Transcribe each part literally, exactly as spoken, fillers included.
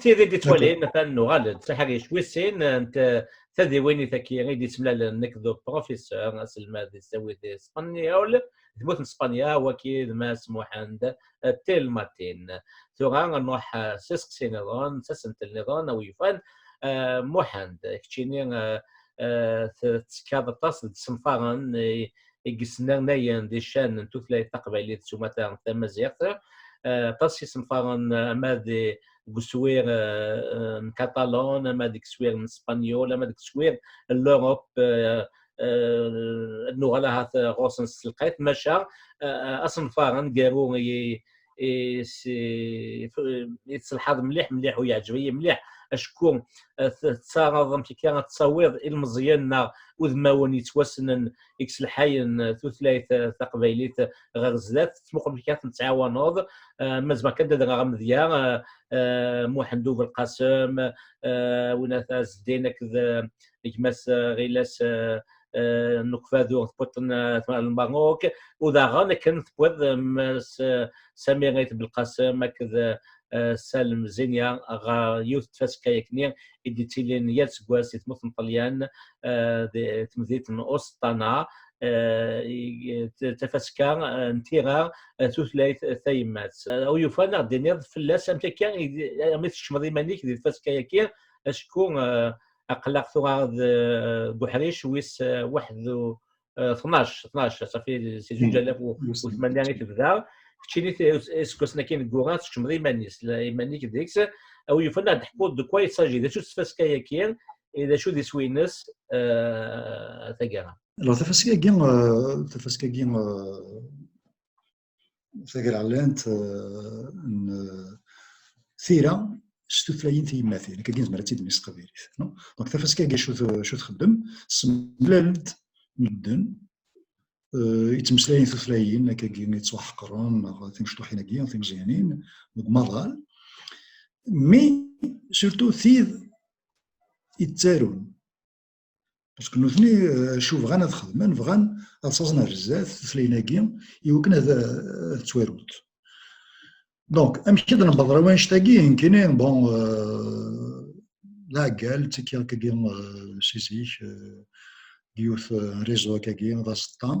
Id i d-ittwalin, atan nuɣal-d s aḥric wis sin n t-, tadiwinit-agi i d-ittemlalen nekk d uprofesseur, aselmad di tesdawit di Spanyul, di tmurt n Spanya, waki d Mass Muḥend Telmatin. Tura ad nruḥ, eh, s iseqsi niḍen, s asentel niḍen, a wi yufan. Eh, Muḥend, keččini, eh, eh, tettekkaḍ aṭas deg yisenfaren i, i yesnernayen di ccan n tutlayt taqbaylit s umata n tamaziɣt. Eh, aṭas n yisenfaren, eh, ama di, deg uswir, eh, eh, n Katalun, ama deg uswir n Spanyul, ama deg uswir n l'Europe, eh, eh, ad nuɣal ahat, eh, ɣur-sen s telqayt, maca, eh, eh, asenfar aneggaru i, i, s-, i, i tesselḥaḍ mliḥ, mliḥ, u yeɛǧeb-iyi mliḥ, acku, eh, t-, tettaraḍ amek akka ad tawiḍ ilmeẓyen neɣ udmawen yettwassnen i yesselḥayen, eh, tutlayt, eh, taqbaylit ɣer zdat, tettmuqul amek ara ten-tettɛawaneḍ. Eh, ma zemreɣ kan ad rreɣ amedya, eh, eh, Muḥend U Belqasem, eh, Winat Ɛezdin akked, eh, gma-s, eh, Ɣilas, eh, eh, n Ukfadu, tewwiḍ-ten, eh, n Lmerruk, u daɣen akken tewwiḍ, eh, Mass, eh, Samir Ayt Belqasem akked, eh, Salem Zinya ɣer yiwet n tfaska yakni i d-yettilin yal aseggas di tmurt n Ṭelyan, eh, di temdint n Useṭṭana, eh, i, t-, tafaska, eh, n tira, eh, tutlayt, eh, tayemmat. Eh, a wi yufan ad d-tiniḍ fell-as amek akka i, armi tkecmeḍ iman-ik di tfaska-yaki, acku, eh, aql-aɣ tura d, eh, deg uḥric wis, eh, waḥed u, eh, tnac, tnac, safi si zuǧ alaf u, u tmanya i tebda. Keččini t-, iseggasen-agi ineggura, tkecmeḍ iman-is, la-, iman-ik deg-s. A wi yufan ad d-teḥkuḍ de quoi il s'agit, d acu-tt tfaska-yaki, i d acu d iswi-ines, eh, taggara. Alors, tafaska-agi, eh, tafaska-agi, eh, tagraɣlant, eh, n, eh, tira s tutlayin tiyemmatin, akkagi nezmer ad tt-id-nini s teqbaylit, non? Donc, tafaska-agi acu t-, acu txeddem? Tessemlal-d medden, eh, yettmeslayen tutlayin akkagi yettwaḥeqren, neɣ timecṭuḥin-agi, timeẓyanin, deg umaḍal. Mais, surtout, tid yettarun. Parce que nutni, eh, acu bɣan ad xedmen, bɣan ad ssaẓen ar zdat tutlayin-agi, i wakken ad, ad ttwarunt. Donc, amek i d-newweḍ ɣer wanect-agi, nekkini, bon, eh, d aɛeggal, ttekkiɣ akkagi, eh, si zik, eh, deg yiwet, eh, réseau akkagi, d aẓeṭṭa,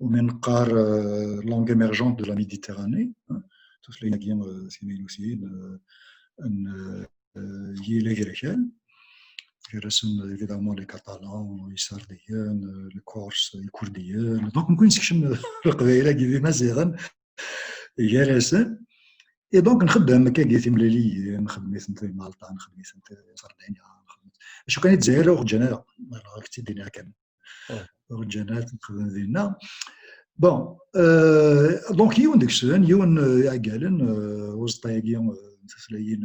umi neqqar, eh, langue émergente de la Méditerranée, hein, tutlayin-agi, eh, timaynutin, eh, n, eh, eh, Yilad Agrakal. Gar-asen, évidemment, les Catalans, Isardiyen, eh, les Corses, Ikurdiyen. Donc, nekkni nessekcem Leqbayel-agi d Imaziɣen gar-asen. Et donc, nxeddem akkagi timliliyin, nxeddem-itent di Malṭa, nxeddem-itent di Sardinya, nxeddem-itent. Acu kan, i Lezzayer ur ǧǧan ara, ad k-tt-id-iniɣ kan. Ur ǧǧan ara ad nexdem dinna. Bon, euh, donc yiwen deg-sen, yiwen, euh, iɛeggalen, euh, uẓeṭṭa-agi, euh, n tutlayin,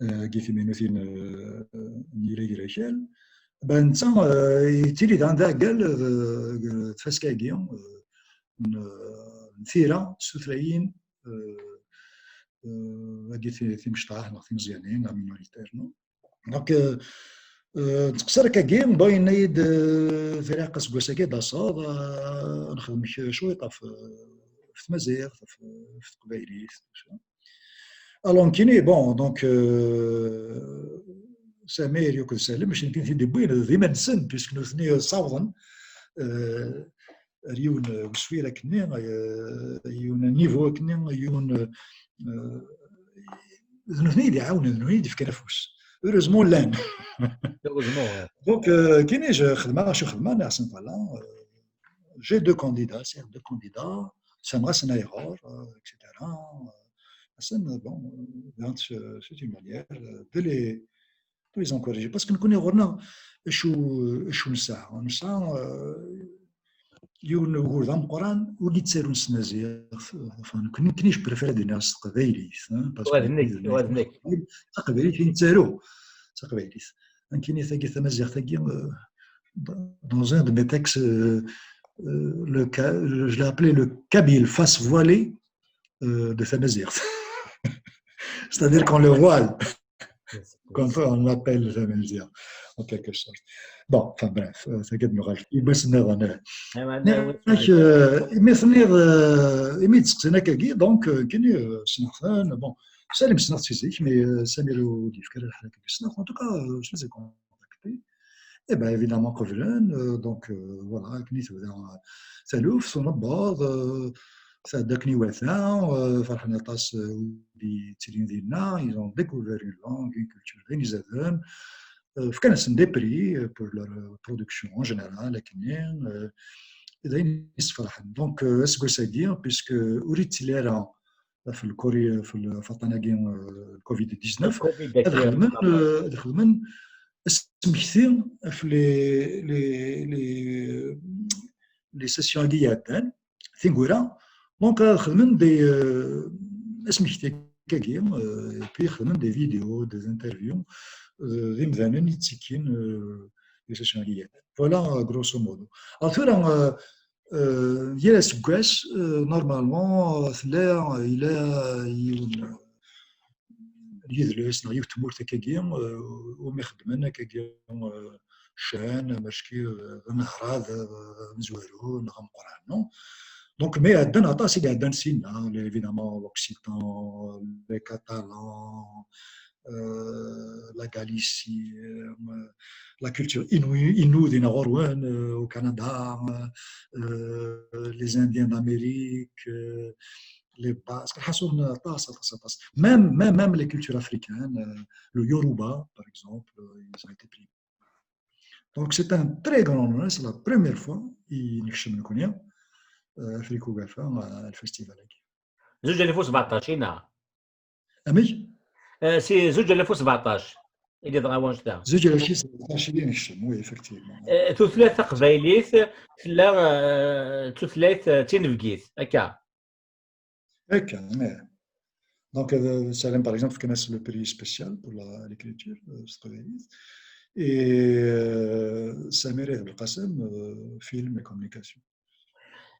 euh, agi timaynutin, euh, n Yilad Agrakal. Ben, netta, euh, yettili daɣen d aɛeggal, euh, deg tfaska-agi, euh, n, n tira s tutlayin, euh, euh, agi ti-, timecṭaḥ neɣ timeẓyanin neɣ minoritaires, non? Donc, euh, euh, nettqeṣṣir akkagi, bon, yenna-yi-d, euh, tira aseggas-agi ad d-taseḍ, euh, ad nexdem k-, cwiṭ ɣef, euh, ɣef tmaziɣt, ɣef, ɣef teqbaylit, tout ça. Alors, nekkini, bon, donc, euh, Samir akked Salem, mačči nekkni i t-id-yewwin, d iman-nsen, puisque nutni, euh, ssawḍen, euh, ar yiwen, euh, uswir akkenni, euh, yiwen n niveau akkenni, yiwen, euh, d nutni i d-iɛawnen, d nutni i d-ifkan afus. Heureusement llan. Heureusement, ouais. Donc, euh, kini je xedmeɣ, acu xedmeɣ, nniɣ-asen, voilà, euh, j'ai deux candidats, c'est deux candidats, Samras Nairor, euh, et cetera. Euh, bon, euh, c'est une manière, euh, de les, de les encourager. Parce que nekkni ɣur-neɣ acu, acu nesɛa? Nesɛa, euh, yiwen n ugur d ameqqran, ur d-yettarun s tmaziɣt. Enfin, nekkni, nekkni je préfère ad iniɣ s teqbaylit, hein, parce que taqbaylit i nettaru, d taqbaylit. Nekkini tagi, tamaziɣt-agi, euh, dans un de mes textes, euh, euh, le ka-, je l'ai appelé le kabyle face voilée, euh, de tamaziɣt. C'est-à-dire qu'on le voile quand on appelle tamaziɣt, en quelque sorte. Bon, enfin bref, euh, tagi ad nuɣal i wass nniḍen, euh. Imi tenniḍ, euh, imi d-seqsin akkagi, donc, euh, kini, euh, ssneɣ-ten, bon, Salim ssneɣ-t si zik, mais, euh, Samir ur d-yefki ara lḥal akken ssneɣ-t. En tout cas, euh, je les ai contactés. Eh ben, évidemment, qeblen, euh, donc, euh, voilà, akken i tebda, euh, taluft, tunebbaḍ, euh, tɛedda akken iwata, euh, ferḥen aṭas, euh, wid yettilin dinna, ils ont découvert une langue, une culture d ayen izaden. Euh, fkan-asen des prix, euh, pour leur, euh, production en général, akken, euh, d ayen yessefraḥen. Donc, euh, aseggas-agi, puisque ur yettili ara ɣef lkuri, ɣef l-, ɣef waṭṭan-agi, euh, covid dix-neuf, ad xedmen, euh, ad xedmen asmekti ɣef les, les, les, les sessions-agi iɛeddan, tineggura. Donc, ad xedmen des, euh, asmekti-agi, euh, et puis xedmen des vidéos, des interviews, euh, d imdanen yettekkin, euh, les sessions-agi iɛeddan. Voilà, grosso modo. Alors, tura, euh, euh, yal aseggas, euh, normalement, euh, tella, yella yiwen, yidles neɣ yiwet tmurt akkagi, euh, umi xeddmen akkagi, euh, ccan, macki, euh, d amehrad, euh, amezwaru neɣ ameqqran, non? Donc, mais ɛeddan aṭas i ɛeddan sinna, les, évidemment, l'occitan, les catalans, euh, la Galicie, euh, la culture inou, inou dinna ɣur-wen, euh, au Canada, euh, les Indiens d'Amérique, euh, les Basques, ḥasun aṭas, aṭas, aṭas. Même, même, même les cultures africaines, euh, le Yoruba, par exemple, euh, ils ont été pris. Donc, c'est un très grand honneur, c'est la première fois i nekcem nekni, euh, Afrique Ugafa, euh, الفيستيفال-agi. Zuǧ alaf u sbeɛṭac, ina? Amek? Eh, si zuǧ alaf u sbeɛṭac, i d-yeḍra wanect-a. Zuǧ alaf u sbeɛṭac i d-nekcem, oui, effectivement. Eh, tutlayt taqbaylit tella, eh, d tutlayt, eh, d tinebgit, akka? Akka, eh. Donc, euh, Salim, par exemple, fkan-as le prix spécial pour la, l'écriture, euh, s teqbaylit. Et, euh, Samir At Belqasem, euh, film et communication.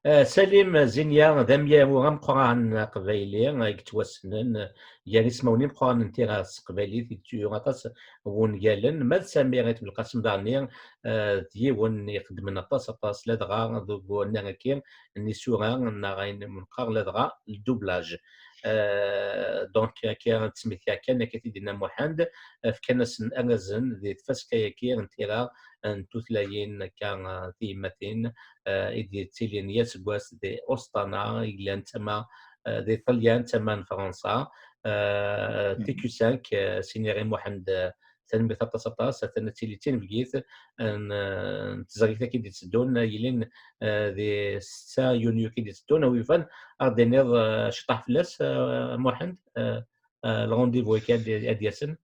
Eh, Salim Zinia d amyaru ameqqran aqbayli, eh, i yettwassnen, eh, gar ismawen imeqqranen n tira s teqbaylit, yettu aṭas n wungalen, ma d Samir At Belqasem daɣen, eh, d yiwen ixeddmen aṭas, aṭas, ladɣa deg wannar-agi n isura, neɣ ayen neqqar ladɣa le doublage. Eh, donc, akka, d tesmekti kan, akka i t-id-yenna Muḥend, eh, fkan-asen arrazen di tfaska-agi n tira n tutlayin, akka, eh, tiyemmatin, eh, i d-yettilin yal aseggas di Ostana, i yellan tama, eh, di Ṭṭalyan, tama n Fransa. Eh, T Q cinq, eh, Siniri Muḥend, eh, tanemmirt aṭas, aṭas, atan ad tili d tinebgit n, eh, n teẓrigt-agi d-itteddun, yilin, eh, di setta yunyu-agi d-itteddun, a wi yufan, ad d-tiniḍ, eh, ciṭṭaḥ fell-as, eh, Muḥend, eh, eh, le rendez-vous-agi ad, ad d-yasen.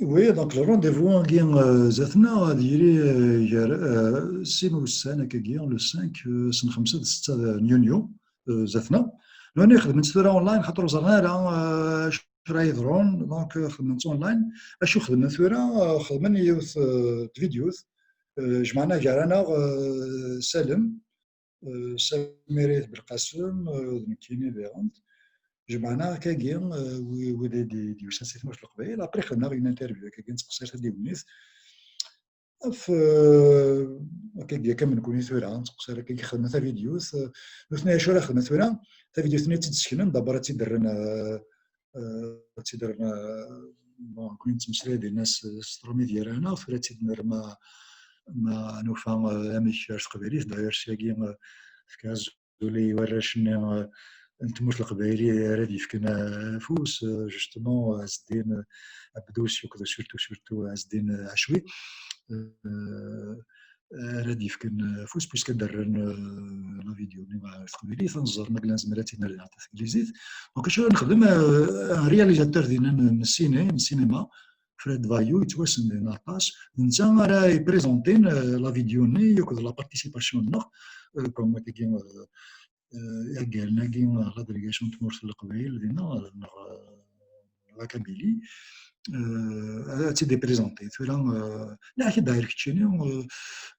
Oui, donc le rendez-vous-agi, euh, zdat-neɣ ad yili, euh, gar, euh, sin wussan akkagi, le cinq, euh, seg xemsa d setta n yunyu, euh, zdat-neɣ. Nutni xedmen-tt tura online, xaṭer ur ẓerren ara, euh, acu ara yeḍrun, donc, euh, xedmen-tt online. Acu xedmen tura? Euh, xedmen yiwet, euh, tvidyut, euh, jemɛen gar-aneɣ, euh, Salem, euh, Samir At Belqasem, euh, d nekkini diɣen. Jemɛen-aɣ akkagi, euh, wi-, wid i d-, d-yusan si tmurt n Leqbayel. Après, xedmen-aɣ une interview, akkagi, nettqeṣṣir tadiwennit. Af, euh, akkagi, akka am nekkni tura, nettqeṣṣir akkagi, xedmen tavidyut. Euh, nutni acu ara xedmen tura? Tavidyut-nni ad tt-id-seknen, d'abord ad tt-id-rren, euh, euh, ad tt-id-rren, euh, bon, nekkni nettmeslay dinna s, s tṛumit gar-aneɣ, tura ad tt-id-nerr ma, ma nufa, euh, amek ar teqbaylit, d'ailleurs, sagi, euh, tefka azul i warrac-nni, eh, n tmurt n Leqbayel ara d-yefken, eh, afus, eh, justement, eh, Ɛezdin, eh, Abdus, akked surtout, surtout, eh, Ɛezdin, eh, Ɛecwi, eh, ara d-yefken, eh, afus, puisque ad d-rren, eh, la vidéo-nni ɣer teqbaylit, ad nẓer ma yella nezmer ad tt-id-nerr ɣer teglizit. Donc, acu ara nexdem, eh, un réalisateur dinna n, n ciné, n cinéma, Fred Vailloux, yettwassen din aṭas. D netta ara yeprésentin, euh, la vidéo-nni, akked la participation-nneɣ, euh, comme akkagi, euh, euh, iɛeggalen-agi, euh, la délégation n tmurt n Leqbayel dinna, neɣ, euh, la Kabylie, euh, ad tt-id-iprésentin. Tura, euh, nniɣ-ak-id daɣ keččini, euh,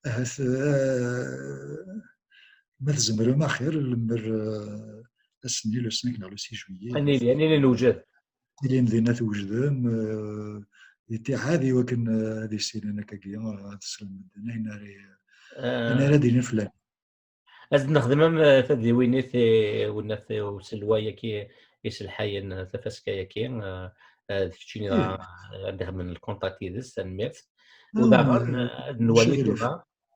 ahat, euh, ma tzemrem axir, lemmer, euh, ass-nni le cinq neɣ le six juillet. Ad nili, ad nili newjed. Ilin dinna twejdem, eh, ittiɛad i wakken, eh, ad issinen akkagi, eh, ad slen medden ayen ara, ayen ara d-inin fell-am. Ad nexdem am, eh, tadiwinit, eh, wennat, eh, uselway-agi, iselḥayen tafaska-agi, eh, eh, d keččini dɣa, eh, ad d-xedmen lkunṭakt yid-s, tanemmirt. U daɣen, eh, ad nwali tura,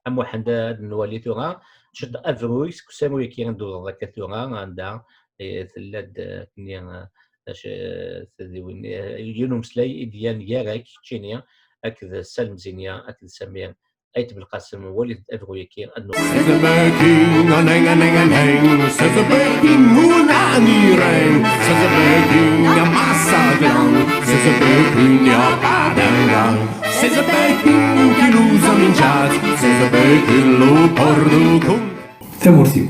a Muḥend, ad nwali tura, ciṭ abruy seg usaru-agi i d-tewwḍeḍ akka tura, anda, eh, tella-d, eh, tni, eh, acu, eh, tadiwin, eh, yiwen umeslay i d-yan gar-ak keččini akked Salem Zinya akked Samir Ayt Belqasem, walit-d abruy-agi, ad nuɣal. Sezebeki, aneng, aneng, aneng, sezebeki, muna, anireng, sezebeki, amasa, gran, sezebeki, apadanga, sezebeki, kiluza, minjat, sezebeki, lo, pordo, kun. Tamurt-iw.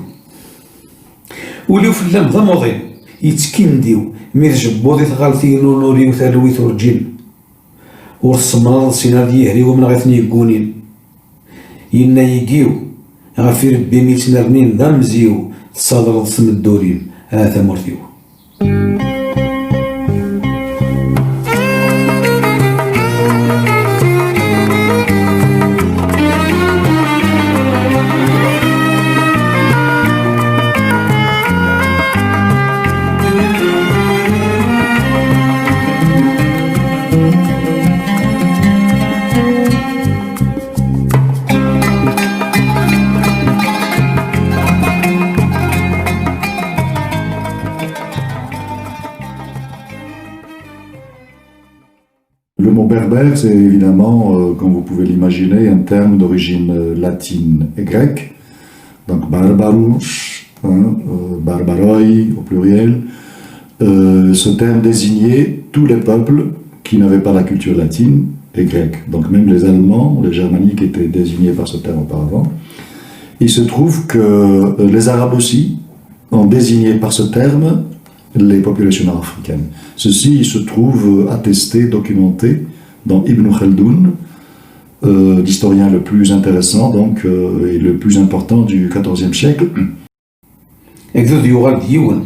Ul-iw fell-am d amuḍin, yettkindi-w, mi tjebbuḍ i tɣaltin ur nuriw talwit urǧin. Ur tsemreḍ sin ad yihriw amneɣ i ten-yeggunin. Yenna yigi-w, ɣef irebbi mi ttnernin d amziw, tsadreḍ s tmeddurin, a tamurt-iw. Le mot berbère, c'est évidemment, euh, comme vous pouvez l'imaginer, un terme d'origine, euh, latine et grecque. Donc barbarus, hein, euh, barbaroi au pluriel. Euh, ce terme désignait tous les peuples qui n'avaient pas la culture latine et grecque. Donc même les Allemands, les Germaniques étaient désignés par ce terme auparavant. Il se trouve que, euh, les Arabes aussi ont désigné par ce terme les populations nord-africaines. Ceci se trouve attesté, documenté dans Ibn Khaldun, euh, l'historien le plus intéressant, donc, euh, et le plus important du quatorzième siècle. Agdud yuɣal d yiwen.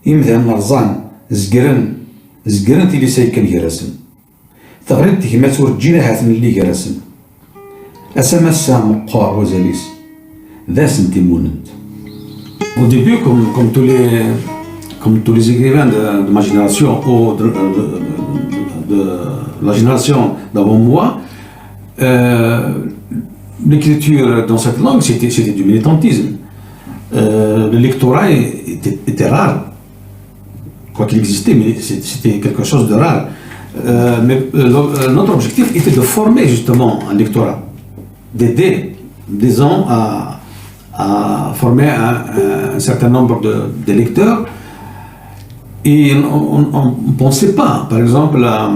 Imdanen rẓan, zegren, zegren tilisa yekkan gar-asen. Teɣli-d tegmat ur ǧǧin ahat nelli gar-asen. Ass am ass-a meqqer wazal-is, d ass n timunent. Au début, comme, comme tous les, comme tous les écrivains de, de ma génération ou de, de, de, de la génération d'avant moi, euh, l'écriture dans cette langue, c'était, c'était du militantisme. Euh, le lectorat était, était rare. Quoiqu'il existait, mais c'est- c'était quelque chose de rare. Euh, mais, euh, le- euh, notre objectif était de former justement un lectorat, d'aider, disons, à, à former un, un certain nombre de, de lecteurs. Et on ne pensait pas, par exemple, à,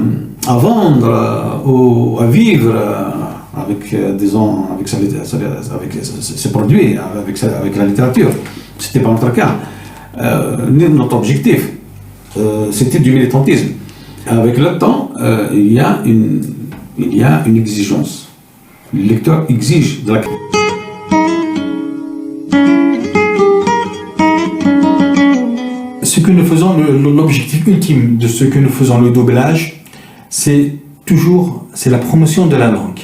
à vendre, euh, ou à vivre, euh, avec, euh, disons, avec, sa- sa- avec ses, ses produits, avec, sa- avec la littérature. C'était pas notre cas. Euh, ni notre objectif. Euh, c'était du militantisme. Avec le temps, euh, il y a une, il y a une exigence. Le lecteur exige de la... Ce que nous faisons, le- l'objectif ultime de ce que nous faisons, le doublage, c'est toujours, c'est la promotion de la langue.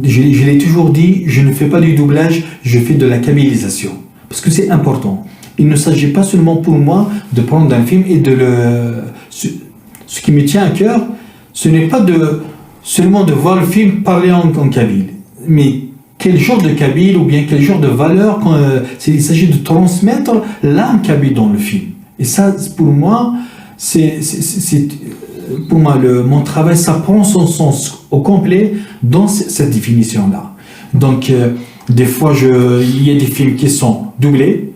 Je, je l'ai toujours dit, je ne fais pas du doublage, je fais de la kabylisation. Parce que c'est important. Il ne s'agit pas seulement pour moi de prendre un film et de le... Ce, ce qui me tient à cœur, ce n'est pas de seulement de voir le film parler en, en kabyle, mais quel genre de kabyle ou bien quel genre de valeur quand, euh, c'est- il s'agit de transmettre l'âme kabyle dans le film. Et ça, c'est- pour moi, c'est, c'est- c'est- c'est- pour moi, le, mon travail, ça prend son sens au complet dans ce- cette définition-là. Donc, euh, des fois, je, il y a des films qui sont doublés,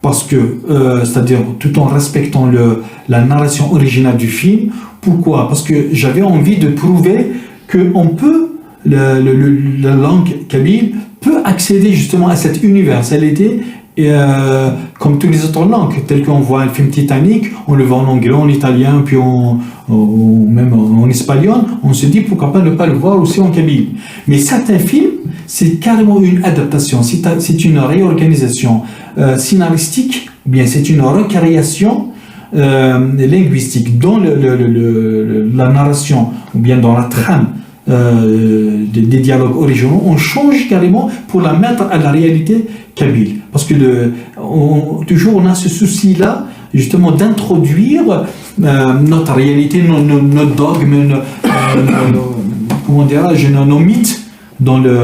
parce que, euh, c'est-à-dire tout en respectant le, la narration originale du film. Pourquoi ? Parce que j'avais envie de prouver que on peut, le- le- le- la langue kabyle peut accéder justement à cette universalité, et, euh, comme toutes les autres langues, telles qu'on voit un film Titanic, on le voit en anglais, en italien, puis en, ou même en espagnol, on se dit pourquoi pas ne pas le voir aussi en kabyle. Mais certains films, c'est carrément une adaptation, c'est un- c'est une réorganisation, euh, scénaristique, ou bien c'est une recréation, euh, linguistique dans le- le- le- le- la narration ou bien dans la trame, euh, des, des dialogues originaux. On change carrément pour la mettre à la réalité kabyle. Parce que le- on- toujours on a ce souci-là Justement, d'introduire euh, notre réalité, nos, nos- nos dogmes, nos- euh, nos- nos- comment dirais-je, nos, nos mythes dans, le,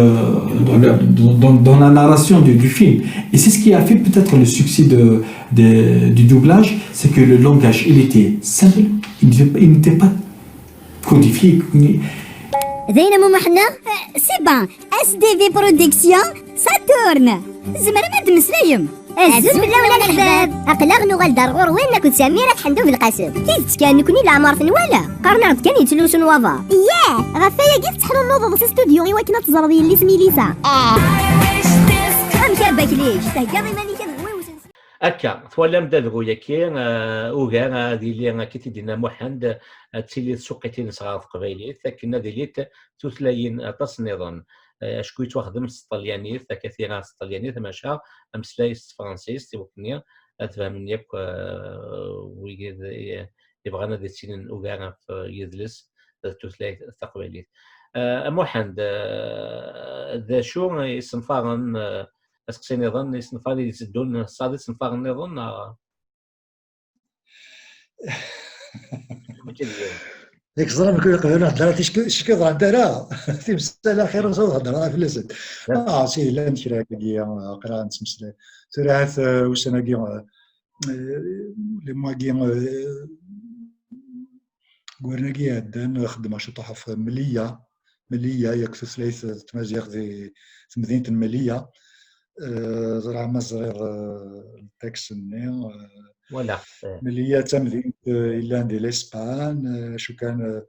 dans, le- dans- dans- dans la narration du, du film. Et c'est ce qui a fait peut-être le succès de, de- du doublage, c'est que le langage, il était simple, il n'était il n'était pas codifié. D ayen am umuḥenna? C'est bon. S D V Production, Saturne. Tzemrem ad d-temmeslayem. Azul fell-awen a leḥbab. Aql-aɣ nuɣal-d ar ɣur-wen akked Samir At Ḥend U Belqasem. Tidet kan, nekkni leɛmer tenwala. Qqaren-aɣ-d kan yettlusun waḍar. Yah, ɣef wayagi tettḥennuneḍ s ustudyu i wakken ad teẓreḍ yelli-s Milisa. Amek a Baklic, theggaḍ iman-ik ad ɣwiwsen s- Akka, twalam-d adgu-yagi, eh, ugar ad yili, akka i t-id-yenna Muḥend, ad tili tsuqqilt-ines ɣer teqbaylit, akken ad ilint tutlayin aṭas nniḍen. Eh, acku yettwaxdem s tṭalyanit, akka tira s tṭalyanit, maca ameslay s tefransist, i wakken ad fehmen yakk, eh, wigad i- yebɣan ad ittinin ugar ɣef, eh, yidles d tutlayt taqbaylit. Eh, a Muḥend, eh, d acu i isenfaren, eh, aseqsi nniḍen, isenfaren i d-iteddun, tesɛiḍ isenfaren nniḍen, neɣ? Yak ẓran kul qbel ad hedreɣ ticki ticki ḍrant ara timsal axir ur hedreɣ ara fell-asent. Ah, si llan kra akkagi aqra nettmeslay. Tura hat, eh, ussan-agi, eh, eh, les mois-agi, eh, deg wurren-agi iɛeddan xeddmeɣ ciṭuḥ ɣef Meliya, Meliya yak tutlayt n tmaziɣt di temdint n Meliya. Eh, ẓriɣ ma ẓriɣ, eh, ltaks-nni, eh, Wala. Eh, Meliya d tamdint, eh, yellan di Lispan, eh, acu kan, eh,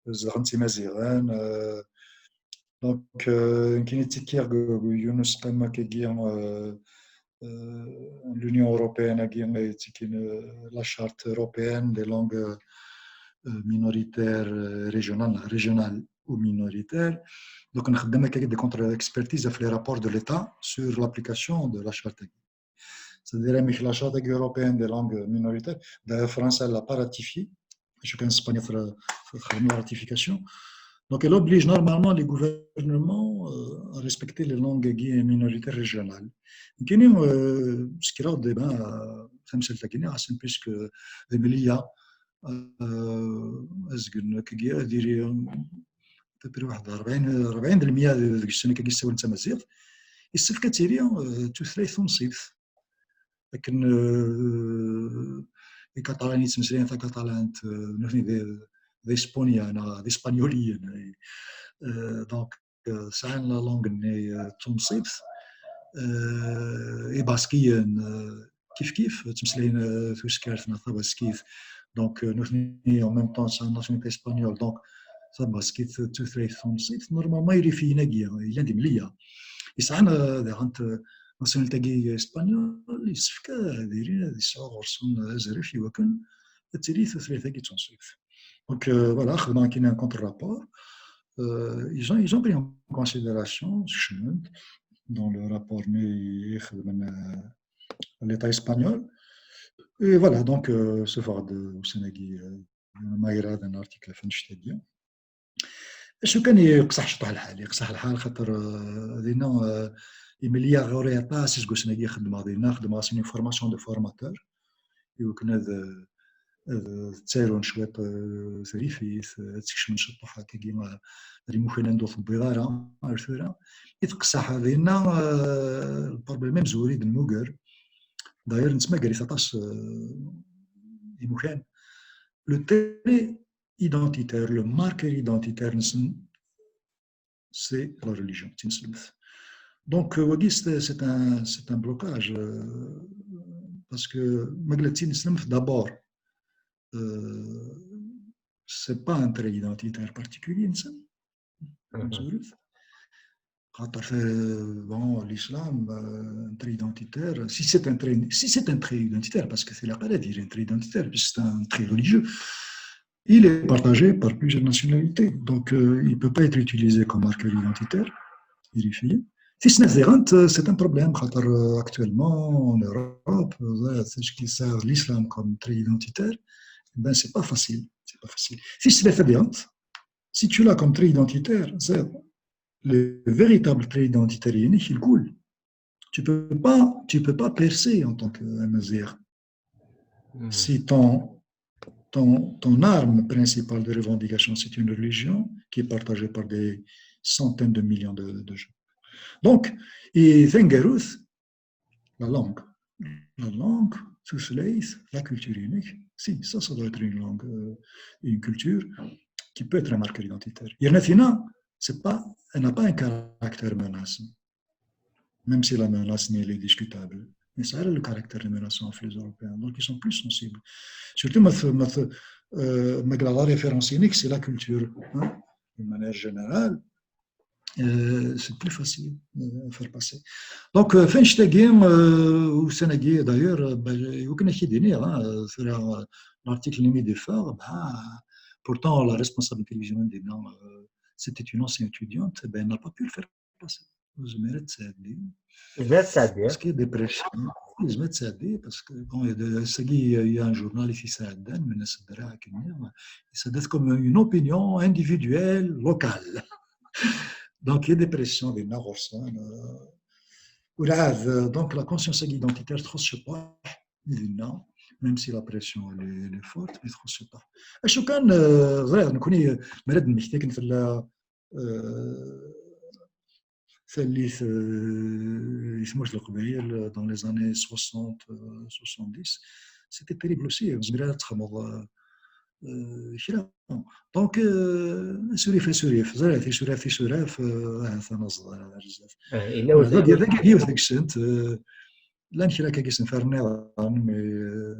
zedɣen-tt imaziɣen, eh, donc, eh, nekkini ttekkiɣ deg, deg yiwen useqqamu akkagi, eh, eh, l'Union européenne-agi, eh, yettekkin, eh, la charte européenne des langues, eh, minoritaires, eh, régionales, régionales ou minoritaires. Donc, nxeddem akka des contre-expertises ɣef les rapports de l'État sur l'application de la charte. C'est-à-dire, amek la charte européenne des langues minoritaires, d'ailleurs, França l'a pas ratifiée, acu kan Spanya txedm la ratification. Donc, elle oblige normalement les gouvernements, euh, à respecter les langues minoritaires régionales. Nekkini, euh, sekkreɣ-d, eh ben, euh, tamsalt-agi, ɣas puisque d Meliya, euh, azgen akkagi ad yili, euh, à peu près واحد أربعين, أربعين بالمية deg ussan-agi ssawalen tamaziɣt, yessefk ad tili, euh, tutlayt tunṣibt. Akken, euh, les Catalans yettmeslayen takaṭalant, euh, nutni d, d Ispunya neɣ d Ispunyuliyen. Euh, donc, euh, sɛan la langue-nni, euh, d tunṣibt. Euh, Ibaskiyen, euh, kif kif, ttmeslayen, euh, tuskart neɣ tabaskit. Donc, euh, nutni en même temps sɛan nationalité espagnole. Donc, tabaskit d tutlayt tunṣibt. Normalement, irifiyen-agi yellan di Meliya yesɛan, euh, daɣen, euh, nationalité-agi espagnole, yessefk ad ilin, ad yesɛu ɣur-sen azref i wakken ad tili tutlayt-agi d tunṣibt. Donc, euh, voilà, xedmeɣ akin un contre-rapport. Euh, ils ont, ils ont pris en considération, skecmen-t dans le rapport-nni i xedmen, euh, l'État espagnol. Et voilà, donc, euh, ssufɣeɣ-d ussan-agi, euh, ma ira d un article ɣef annect-agi. Acu kan, yeqseḥ ciṭuḥ lḥal, yeqseḥ lḥal xaṭer, euh, dinna, euh, imlil-iyi ɣur-i aṭas iseggasen-agi xeddmeɣ dinna, xeddmeɣ-asen une formation de formateur, i wakken ad, ad ttarun cwiṭ, euh, tarifit, ad skecmen ciṭuḥ akkagi, euh, ar imukan anda ur tewwiḍ ara ar tura. I teqseḥ dinna, euh, le problème amezwaru i d-nemmuger, d'ailleurs nettmagar-it aṭas, euh, imukan, le trait identitaire, le marqueur identitaire-nsen, c'est la religion, d tineslemt. Donc, euh, wagi, c'est, c'est un, c'est un blocage, euh, parce que ma yella d tineslemt, d'abord, euh, c'est pas un trait identitaire particulier, nsen. Xaṭer, euh, bon, l'islam, euh, un trait identitaire, si c'est un trait, si c'est un trait identitaire, parce que c'est la maladie, un trait identitaire, puisque c'est un trait religieux, il est partagé par plusieurs nationalités. Donc, euh, il peut pas être utilisé comme marqueur identitaire, vérifié. Si c'est, c'est un problème, xaṭer, euh, actuellement, en Europe, euh, ce qui sert l'islam comme trait identitaire, ben, c'est pas facile. C'est pas facile. Si c'est si tu l'as comme trait identitaire, c'est le véritable trait identitaire, il coule. Tu peux pas, tu peux pas percer en tant qu'Amazigh. Si ton, ton, ton arme principale de revendication, c'est une religion qui est partagée par des centaines de millions de, de gens. Donc, et Tengarut, la langue. La langue, tutlayt, la culture unique. Si, ça, ça doit être une langue, euh, une culture qui peut être un marqueur identitaire. Yerna tina, c'est pas, elle n'a pas un caractère menaçant. Même si la menace, elle est discutable. Mais ça a le caractère menaçant pour les Européens. Donc, ils sont plus sensibles. Surtout, ma, ma, euh, ma la référence unique, c'est la culture. Hein, d'une manière générale, euh, c'est plus facile, euh, à faire passer. Donc, euh, fin de euh, ou Sénégui, d'ailleurs, euh, ben, aucun qui dire, hein, euh, sur, euh, l'article limite des phares, ben, pourtant, la responsable de télévision dit non, euh, c'était une ancienne étudiante, ben, elle n'a pas pu le faire passer. Vous mettez ça à dire. Vous mettez ça à dire. Parce qu'il y a des pressions. Vous mettez ça à dire parce que, bon, il y a de, ça, il y a un journal ici, ça a donné, mais ça doit être comme une opinion individuelle, locale. Donc, il y a des pressions, des narrows, hein, euh, donc, la conscience identitaire, trop se pas, non, même si la pression, elle est, elle est forte, mais trop se pas. Je suis quand, euh, vrai, on connaît, euh, Mérad Mihtek, la, euh, celle, euh, dans les années soixante, euh, soixante-dix, c'était terrible aussi. On se met à euh, euh, kra. Donc, euh, surif, surif, ẓriɣ, tisuraf, tisuraf, euh, ah, ça, ça, ça, ça. Eh, yella wezg. Dagi, dagi, yiwet deg-sent, euh, llan kra akka i senfaren iḍan, mais, euh,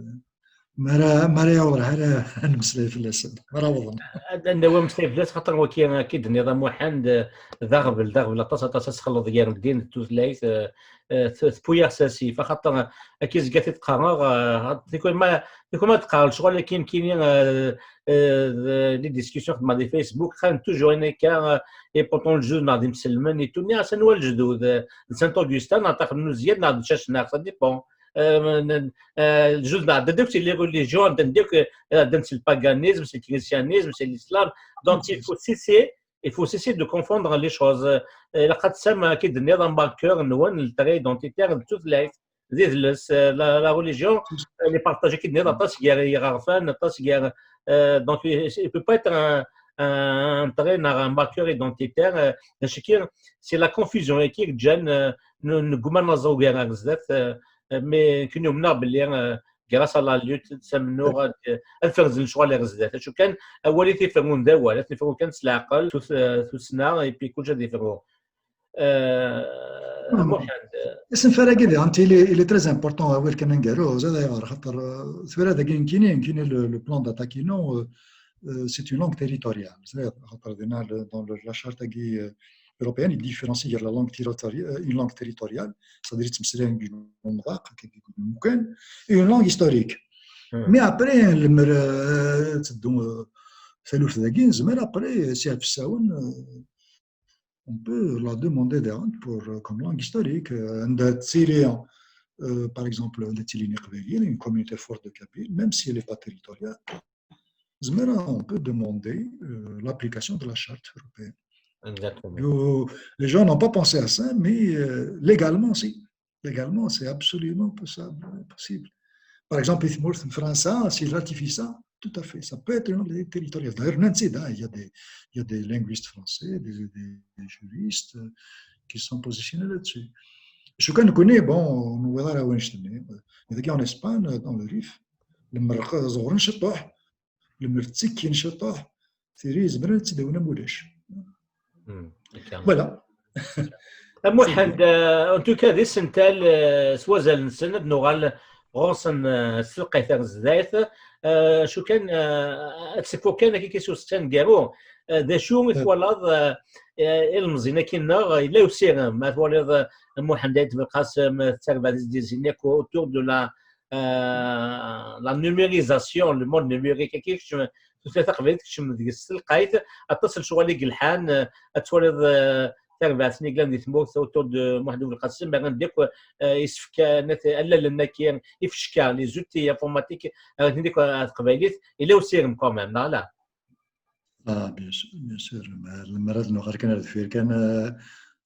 ma ara, ma ara yaweḍ lḥal, ad nemmeslay fell-asen. Ma ara awḍen. Ad, ad nawi ameslay fell-as, xaṭer wagi, akka i d-tenniḍ a Muḥend, eh, d aɣbel, d aɣbel aṭas, aṭas ad txelleḍ gar ddin d tutlayt, eh, eh, t-, tewwi-yaɣ s asif, axaṭer, eh, akka zgiɣ t-id-qqareɣ, eh, tikwal ma, tikwal ma d-qqareɣ lecɣal-agi nekkini, eh, eh, d, les discussions xeddmeɣ di Facebook, xan toujours ayen akka, eh, et pourtant lejdud-nneɣ d imselmen, et tout, nniɣ-as anwa lejdud, eh, d Saint Augustin, neɣ d Axel n Umezyad, neɣ d Cacnaq, ça dépend. Euh, euh, je veux dire, c'est les religions, c'est le paganisme, c'est le christianisme, c'est l'islam. Donc, il faut cesser, il faut cesser de confondre les choses. Euh, la Qadsam, qui est un marqueur, une trait identitaire, de toute la, la, la religion, elle est partagée, qui est dans ta guerre, euh, donc, il ne peut pas être un, un, un trait, un marqueur identitaire. Euh, c'est la confusion, et qui gêne, euh, ne, ne gouverne pas au guerre, euh, mais que nous, on a bien, euh, grâce à la lutte, ça nous aura, euh, elle fait une choix les résultats. Je suis quand, euh, voilà, il fait un devoir, il fait aucun slackle, tout, euh, tout ça, et puis, écoute, j'ai des frères. Euh, Mohamed, euh, c'est un fait, il est, il est très important, awal kan aneggaru, zad ayɣer, xaṭer, euh, tura dagi nekkini, nekkini le, le plan d'attaque, non, euh, euh, c'est une langue territoriale. C'est-à-dire, xaṭer dinna, le, dans le, la charte, euh, européenne, il différencie la langue territoriale, euh, une langue territoriale, c'est-à-dire, et une langue historique. Hmm. Mais après, le, euh, c'est donc, euh, c'est le fait, mais après, c'est, euh, on peut la demander pour, euh, comme langue historique. Euh, euh, par exemple, une communauté forte de Kabyles, même si elle n'est pas territoriale, on peut demander, euh, l'application de la charte européenne. Exactement. Les gens n'ont pas pensé à ça, mais, euh, légalement, si. Légalement, c'est absolument possible, possible. Par exemple, en France, s'il ratifie ça, tout à fait, ça peut être une langue territoriale. D'ailleurs, il y a des, il y a des linguistes français, des, des juristes, euh, qui sont positionnés là-dessus. Je connais, bon, on verra là où je tenais. En Espagne, dans le Rif, le marque, le مرتي كاين شطوح، تيري زمرن تداونا مولاش. Voilà. Muḥend, euh, en tout cas, d isental, euh, s wazal-nsen, ad nuɣal ɣur-sen, euh, s telqayt ar zdat. Euh, acu kan, euh, ad sekfuɣ kan akka s usteqsi aneggaru, euh, d acu i twalaḍ, euh, euh, ilemẓiyen-agi-nneɣ, yella usirem, ma twaliḍ, euh, Muḥend Ayt Belqasem, euh, d tarbaɛt i s-d-yezzin akk autour de la, euh, la numérisation, le monde numérique, akka, kečč, tutlayt taqbaylit tekcem deg-s s telqayt, aṭas n lecɣal i yelḥan, euh, ad twaliḍ, euh, tarbaɛt-nni yellan di tmurt autour de Muḥend Belqasem, rran-d akk, euh, isefka, allalen-agi, ifecka, les outils informatiques, rran-ten akk ar teqbaylit, yella usirem quand même, neɣ ala? Ah, bien sûr, bien sûr. Lemmer ad nuɣal kan ar deffir kan, euh,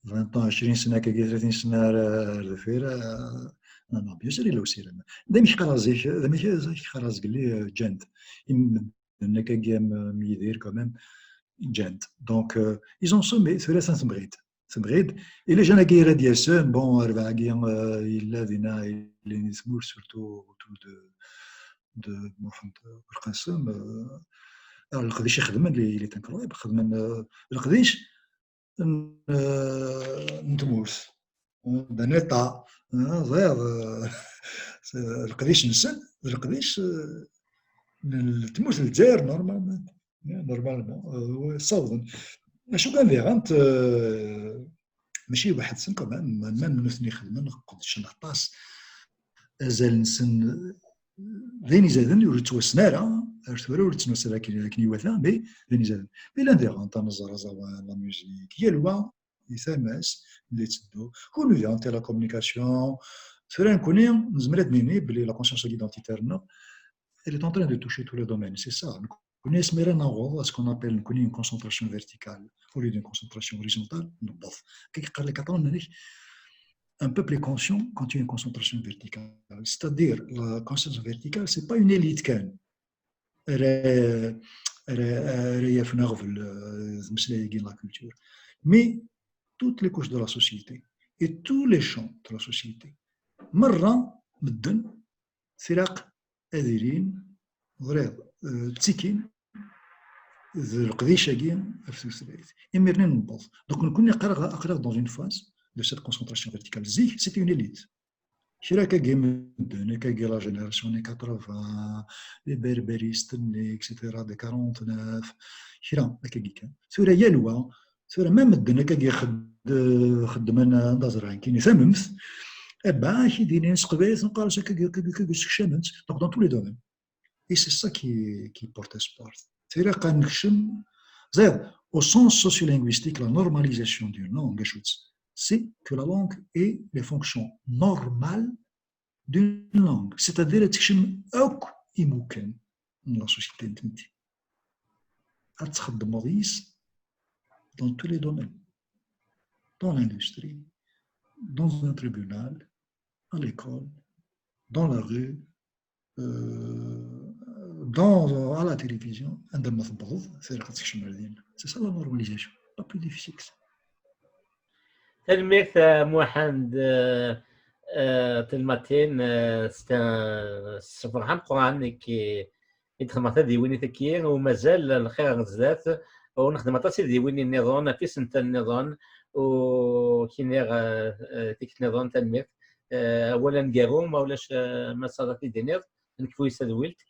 vingt ans, عشرين سنة, akka, ثلاثين سنة ar, ar deffir, euh, Non, non, bien sûr, il a aussi. D amek qqareɣ zik, d amek zik qqareɣ zik, euh, ǧǧan-t. Im-, nekk agi am, am Yidir, quand même, ǧǧan-t. Donc, euh, ils ont semé, tura atan tebɣi-t. Tebɣi-t. Et les jeunes agi ara d-yasen, bon, rbeɛ agi, euh, yella dinna, yella di tmurt, surtout autour de, de Muḥend Belqasem, euh, alors, leqdic i xedmen, il est incroyable, xedmen, euh, leqdic, n, eh, n tmurt. Eh, d'un État, eh, ẓriɣ, eh, leqdic-nsen, d leqdic, eh, n tmurt n Lezzayer, normalement. Eh, normalement, eh, ssawḍen. Acu kan diɣen, eh, mačči weḥd-sen, quand même, ma, ma nutni xedmen, qedcen aṭas. Azal-nsen d ayen izaden, ur yettwassen ara, ar tura ur yettwassen akken, akken iwata, mais d ayen izaden. Mais llan diɣen, neẓra aẓawan, la musique, yal wa di tama-s la yetteddu. Kunwi diɣen, la communication, tura nekkni nezmer ad nini belli la conscience identitaire-nneɣ, elle est en train de toucher tous les domaines, c'est ça. Nekkni asmi ara naweḍ à ce qu'on appelle nekkni une concentration verticale au lieu d'une concentration horizontale, newweḍ. Kif yeqqar Lacan, un peuple est conscient quand il y a une concentration verticale. C'est-à-dire, la conscience verticale, c'est pas une élite kan ara, ara, ara yafen aɣbel, euh, d tmeslay-agi n la culture, mais toutes les couches de la société et tous les champs de la société. Merra medden tilaq ad ilin, ẓriɣ, euh, ttikin d leqdic-agi ɣef tutlayt. Imiren i newweḍ. Donc, nekkni aql-aɣ, aql-aɣ dans une phase de cette concentration verticale. Zik, c'était une élite. Kra akkagi medden, akkagi la génération des quatre-vingts, les berbéristes, et cetera, des quarante-neuf, kra akkagi kan. Tura yal wa, tura ma medden akkagi xed-, xeddmen anda ẓran kini tamemt, eh ben, ak-id-inin s teqbaylit, neqqar-as akkagi, akkagi, akkagi, sekcament. Donc, dans tous les domaines. Et c'est ça qui, qui porte espoir. C'est-à-dire, quand nous sommes, c'est-à-dire, au sens sociolinguistique, la normalisation d'une langue, c'est que la langue est les fonctions normales d'une langue. C'est-à-dire, ad tekcem akk imukan n la société n tmetti. Ad txeddmeḍ yis dans tous les domaines. Dans l'industrie, dans un tribunal, à l'école, dans la rue, euh, dans, à la télévision, anda ma tewwḍeḍ, c'est-à-dire ad tekcem ar din. C'est ça la normalisation, pas plus difficile que ça. Tanemmirt, eh, Muḥend, eh, eh, Telmatin, eh, s ta-, s ṣṣber ameqqran i k-, i d-xedmeɣ tadiwennit-agi, u mazal lxir ɣer zdat, u nexdem aṭas idiwinnin nniḍen, ɣef yisental nniḍen, u k-iniɣ, eh, eh, tikkelt nniḍen, tanemmirt. Eh, awal aneggaru, ma ulac, eh, ma tesɛiḍ ad t-id-tiniḍ, nekfu-yas tadwilt.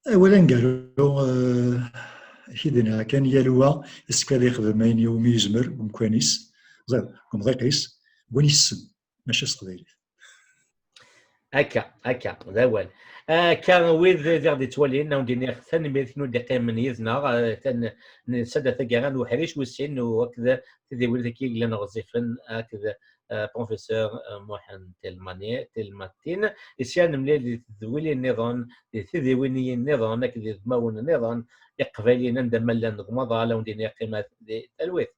Awal aneggaru, eh, ad k-id-iniɣ kan, yal wa yessefk ad yexdem ayen iwumi yezmer, deg umkan-is, ẓer, deg umḍiq-is, deg wayen yessen, maca s teqbaylit. Akka, akka, d awal. Akka, wid i ɣ-d-ittwalin, ad wen-d-iniɣ tanemmirt i ken-id-iqqimen yid-neɣ, eh, tan-, nesɛedda taggara n uḥric wis sin, u akked tidiwin-agi yellan ɣezzifen, akked, eh, professeur, eh, Muḥend Telmani, Telmatin. Isya ad nemlil di tedwilin nniḍen, di tidiwinin nniḍen, akked di wudmawen nniḍen iqbayliyen anda ma llan deg umaḍal, ad wen-d-iniɣ qqimet di talwit.